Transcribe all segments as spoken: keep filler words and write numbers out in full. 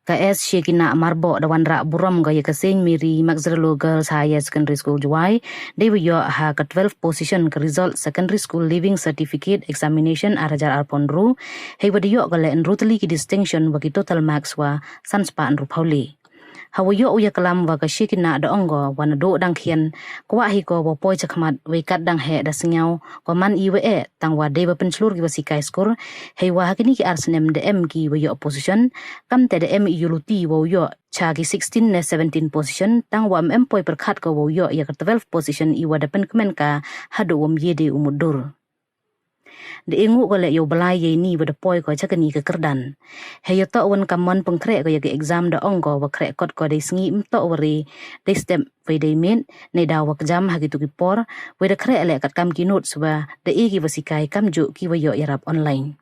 Ka S Shekina Marbok da wanrah burom ko ya ka Saint Mary Magzerlo Girls Higher Secondary School Jowai, dei wa yoh ha ka twelve position ka result Secondary School Leaving Certificate Examination ar hajar arphaw ynru, hei wa da yoh ko le ynru tylli ki distinction wa ki total marks wa san spah ynru phaw le. Ha wa yoh u ya ka lam wa ka Shekina da ong ko wa nadooh dang khian, kwah hi ko wa poi chakhmat, wei kat dang heh da sngew ko man i wa eh, tang wa dei wa pynchlur ki wa sikai skur, hei wa ha kini ki ar snem da em ki wa yoh position, kamte da em i yoh luti wow yoh cha ki sixteen ne seventeen position, tang wa em em poi pyrkhat ko wow yoh ya ka twelve position i wa da pynkmen ka hadooh wam ye de u mutdur. Da e nguh ko le yow blai yei ni wa da poi ko cha kani ka kyrdan. Hei yoh toh wan ka mon pynkhreh ko ya ka exam da ong ko wa khreh kot ko dei sngi ym toh wa re, dei step wei dei miet, nei daw wa kjam ha ki tu ki por, wei da khreh le kat kam ki notes wa da e ki wa sikai kamjooh ki wa yoh yarap online.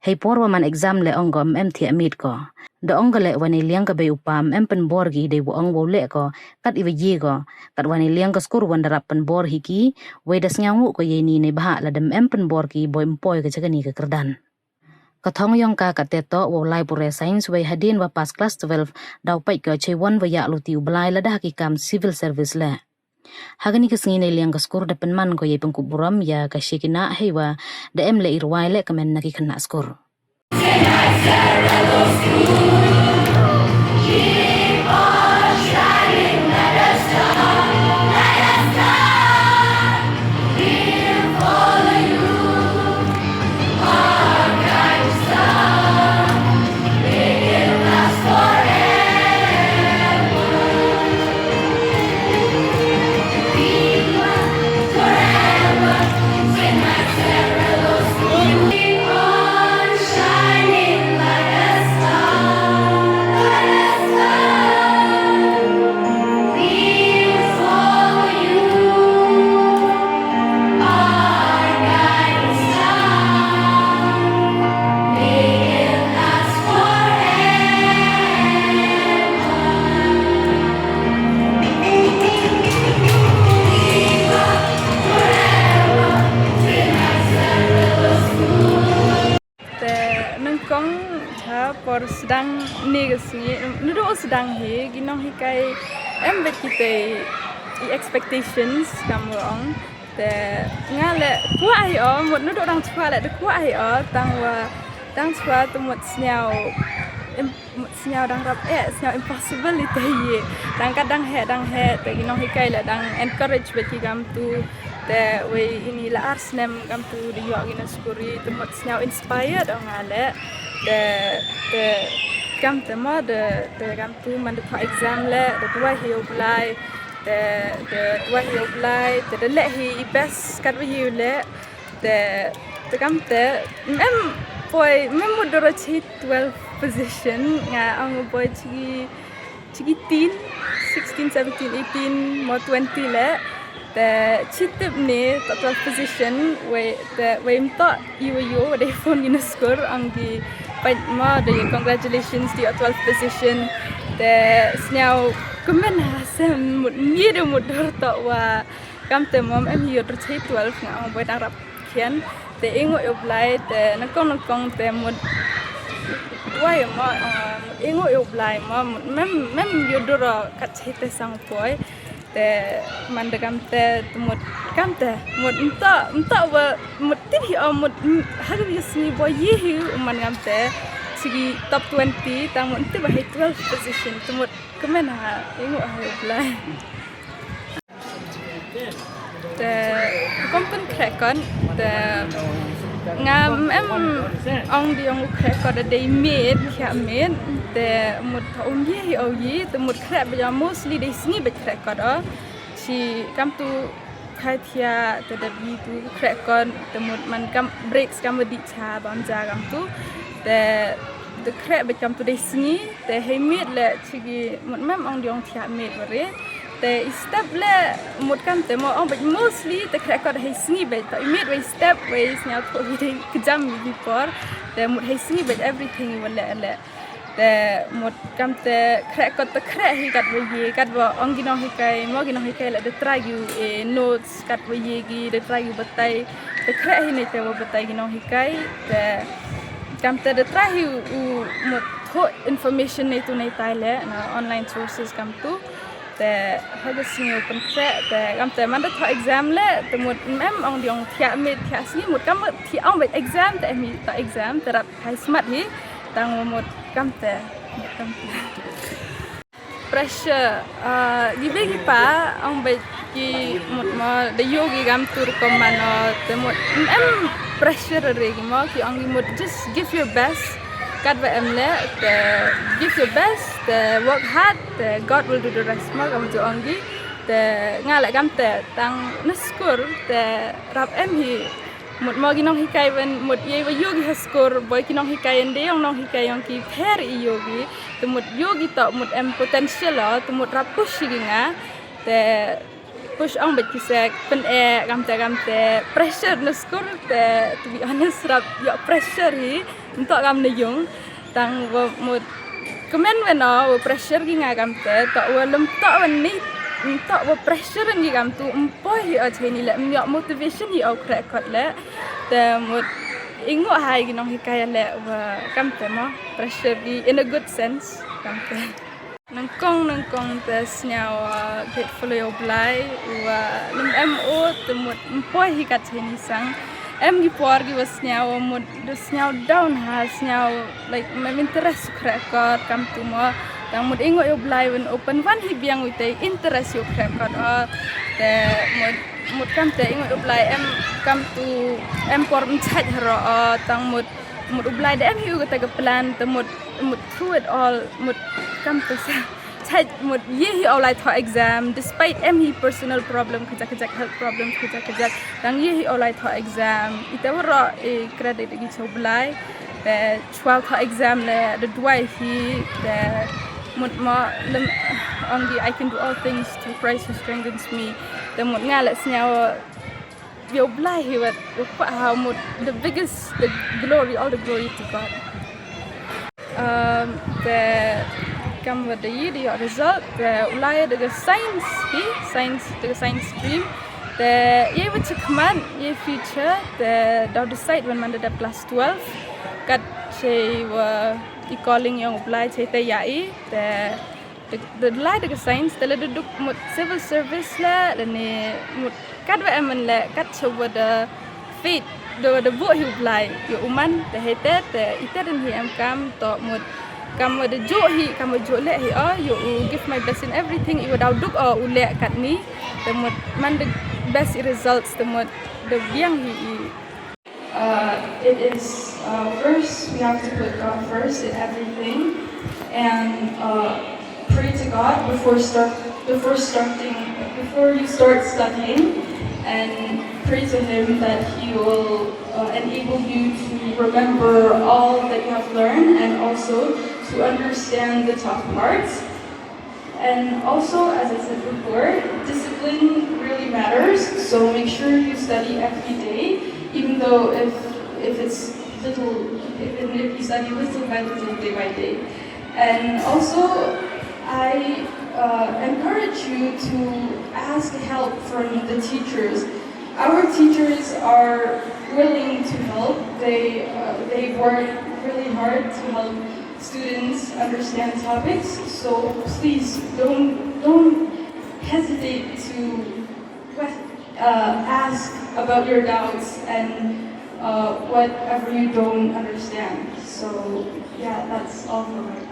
Hei por wa man exam le ong ko em em thiah miet ko. Da ong ko le wa nei liang ka bei u pa em em pynbor ki dei wa ong wow le ko kat i wa ye ko, kat wa nei liang ka skur wan da rap pynbor hi ki, wei da sngew nguh ko yei ni nei bha la dem em pynbor ki boi ym poi ka cha kani ka kyrdan. Ka thong yong ka kat te toh wow lai pure science, wei hadien wa pass class twelve daw peit ko chei wan wa yah luti u blai lada ha ki kam civil service le. Ha kani ka sngi nei liang ka skur da pynman ko yei pynkup burom ya ka Shekina hei wa da em le i rwai le ka men na ki khynnah skur. Te nyngkong cha por sdang ni ka sngi, nadooh sdang hi, ki nonghikai em beit ki te i expectations kam ong. Te nga le kwah hi o, mut nadooh dang chwa le da kwah hi o, tang wa dang chwa tu mut sngew im-, mut sngew dang rap eh, sngew impossible i te ye. Dang kat dang heh, dang heh, te ki nonghikai le dang encourage beit ki kam tu. Te wei ini la ar snem kam tu da yoh ki na skur i, te mut sngew inspired o nga le. Te, te kam te mo de, te kam tu man da thoh exam le, da duwai hi u Blai. Te, te duwai hi u Blai, te da leh hi i best kat wa hi u le. Te, te kam te, em poi, em mut doro chi twelve position, nga ong poi chi, chi ki teen, sixteen, seventeen, eighteen, mo twenty le. Te chi tip ni, toh twelve position, wei, te, wei ym toh i wa yoh, wa dei phone ki na skur, ong ki pait mo, de congratulations, de o twelve position. Te sngew kmen ha sem mut ni de mut dor toh wa kam te mo em hi yoh dor chi twelve nga ong boi dang rap khian. Te e nguh yoh u Blai, te nyngkong nyngkong te mut wai mo, eh, mut e nguh yoh u Blai mo, mut mem, mem yoh dor kat chi te sang poi. Te man da kam te, te mut kam te, mut ym toh, ym toh wa, mut tip hi o, mut, mm, ha ka sngi boi ye hi u man kam te, chi ki top twenty, tang mut tip wa hi twelve position, te mut kmen ha, e nguh ha u Blai. Te, kam pynkhreh kot, te, nga em, em, ong di ong u khreh kot da dei miet, khiah miet, te, mut um ye hi o ye, te mut khreh beit o mostly dei sngi beit khreh kot o. Chi kam tu khai thiah, te da bi tu khreh kot, te mut man kam breaks kam wa dih cha bam ja kam tu. Te, te khreh beit kam tu dei sngi, te hei miet le chi ki mut mem ong di ong thiah miet wa re. Te i step le mut kam te mo ong beit mostly te khreh kot hei sngi beit, toh i miet wei step wei sngew thoh hi dei kjam i ki por. Te mut hei sngi beit everything i wa le le. Te mut kam te khreh kot te khreh hi kat wa ye, kat wa ong ki nonghikai, mo ki nonghikai le da try ki u e notes, kat wa ye ki da try ki u batai. Te khreh hi nei te wa batai ki nonghikai, te kam te da try hi u, u mut Ko information nei tu nei tai le na online sources kam tu. Te ha ka sngi u pynkhreh te kam te man da thoh exam le te mut em ong di ong thiah mit thiah sngi mut kam thiah ong beit exam te em hi thoh exam te rap hai smat hi tang mut kam te. Pressure, ah, ki bei ki pa ong beit ki mut mo da yoh ki kam tur ko mano te mut em pressure re ki mo ki ong ki mut just give your best. Kat ba em le te give your best, te work hard, te God will do the rest mo kam jo ong ki. Te nga le kam te tang na skur te rap em hi mut mo ki nonghikai wan mut ye wa yoh ki ha skur boi ki nonghikai en de ong nonghikai ong ki pher i yoh ki. Te mut yoh ki toh mut em potential o te mut rap push ki nga. Te push ong beit ki sek pyn e kam te kam te pressure na skur te to be honest rap yoh pressure hi. Ntoh kam na yung tang wa mut kmen wen o wa pressure ki nga kam te toh wa lem toh wa ni toh wa pressure ki kam tu mpoi hi o cheni le myoh motivation hi o khreh kot le. Te mut ingo hai ki nonghikai le wa kam te mo pressure ki in a good sense kam te. Nangkong nangkong te sniaw grateful ya u Blai wa lem em o te mut mpoi hi kat cheni sang. Em ki por ki wa sniaw mut da sniaw down ha sniaw like mem interest khreh kot kam tu mo. Tang mut ingo ya u Blai wen open wan hi biang u te interest ya khreh kot o. Te mut mut kam te ingo ya u Blai em kam tu em por mchaj haro o tang mut mut u Blai da em hi u kata ka plan te mut mut through it all mut kam te sa chaj mut ye hi o lai thoh exam despite em hi personal problem kajak kajak health problem kajak kajak tang ye hi o lai thoh exam ita waro e credit ki cha u Blai. Te chwa thoh exam le da duwai hi te mut mo lem ong ki I can do all things through Christ who strengthens me. Te mut nga le sniaw ya u Blai hi wat u pa ha mut the biggest the glory all the glory to God. Um, te kam wa da yi da yoh result te u lai da ka science hi science da ka science stream. Te ye wa chikmat ye future te da decide wan man da dep class twelve kat che wa i calling yong u Blai che te ya i te da lai da ka science te le da duk mut civil service le le ne mut kat wa em le kat cha wa da faith da wa da buh hi u Blai ya u man te hei te te i te den hi em kam toh mut kam wa da juh hi kam wa juh le hi o ya u give my best in everything i wa daw duk o u le kat ni te mut man da best i results te mut da biang hi i Uh, it is uh, first we have to put God first in everything, and uh, pray to God before start before starting before you start studying, and pray to Him that He will uh, enable you to remember all that you have learned and also to understand the tough parts. And also, as I said before, discipline really matters. So make sure you study every day, even though if if it's little, even if you study little by little, day by day. And also, I uh, encourage you to ask help from the teachers. Our teachers are willing to help. They uh, they work really hard to help students understand topics. So please don't don't hesitate to uh, ask about your doubts and uh, whatever you don't understand. So yeah, that's all for right now.